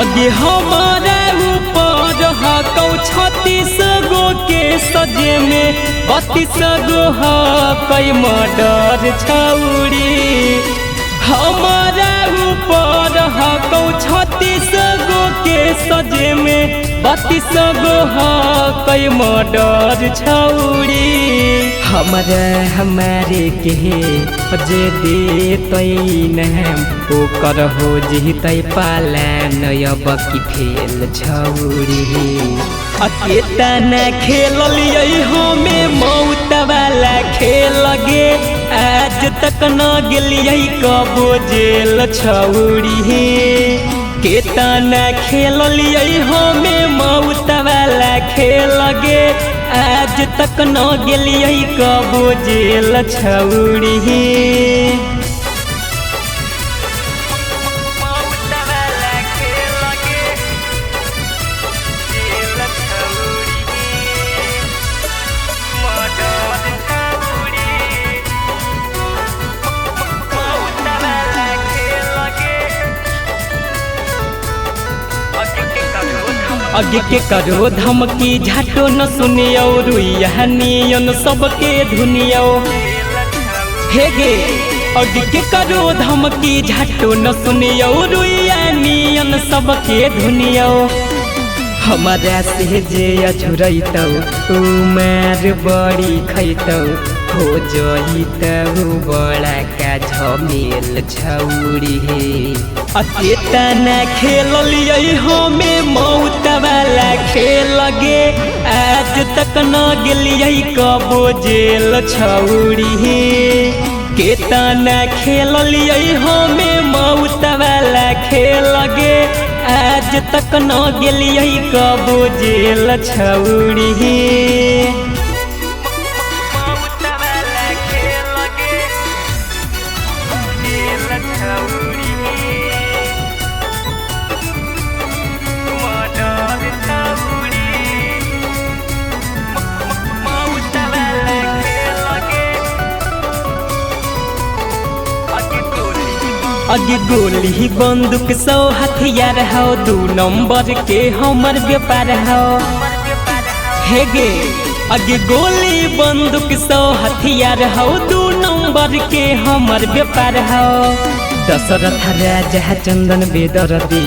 अगे हमारे ऊपर हकौ 36 गो के सजे में 32 गो हकै मर्डर छौरी। हमारे ऊपर हकौ 36 गो के सजे में 32 गो हकै मर्डर छौरी। हमारा हमारे के जे देतै नाम ओकर हो जितै पालन अब की फेल छौरी। केतना खेललियै हमे मौत वाला खेल गे, आज तक न गेलियै कबो जेल छौरी। केतना खेललियै हमे मौत वाला खेल गे, आज तक न गेलियै कबो जेल छौरी। अगे के करो धमकी झाटो न सुनियो, रुइया नियन सबके धुनियो। हे गे अगे के करो धमकी झाटो न सुनियो, रुइया नियन सबके धुनियो। हमारा से जे अझुरैतौ उमर बड़ी खैतौ, हो जइतौ बड़ा का झमेल छौरी। केतना खेललियै हमे मौत वाला खेल गे, आज तक न गेलियै कबो जेल छौरी। केतना खेललियै हमे मौत वाला खेल गे, आज तक न गेलियै कबो जेल छौरी। अगे गोली बंदूक सौ हथियार हौ, 2 नंबर के हमर व्यापार हौ। हे गे अगे गोली बंदूक सौ हथियार हौ, 2 नंबर के हमर व्यापार हौ। दशरथ राजा चंदन बेदर्दी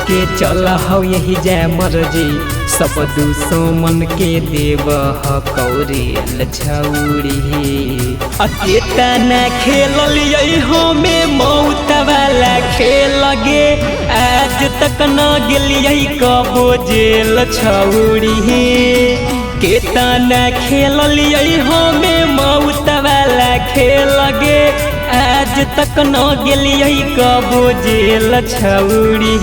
के चल हौ यही जय मर्जी, सब दुश्मन के देव कौरेल छौरी। केतना खेललियै हमे मौत वाला खेल गे, आज तक न गेलियै कबो जेल छौरी। केतना खेललियै हमे मौत वाला खेल गे, आज तक न गेलियै कबो जेल छौरी।